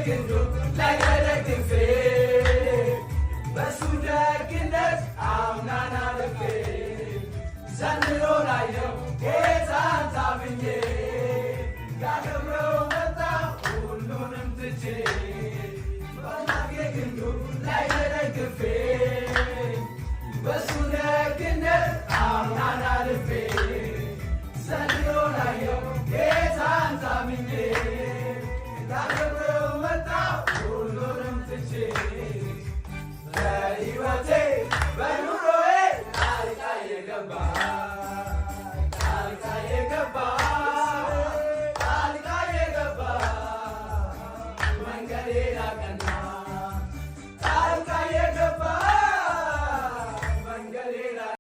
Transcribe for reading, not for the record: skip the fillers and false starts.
ግንዱ ላይ ተደግፌ፣ በሱ ደግነት አምናን አልፌ፣ ዘንድሮ ላየው ጌታን ታምኜ፣ ላከብረው መጣሁ ሁሉንም ትቼ፣ በአምላኬ ግንዱ ላይ ተደግፌ፣ በሱ ደግነት አምናን አልፌ፣ ዘንድሮ ላየው ጌታን ታምኜ፣ ላከብረው መጣሁ ሁሉንም ትቼ። በሕይወቴ በኑሮዬ ጣልቃ የገባ፣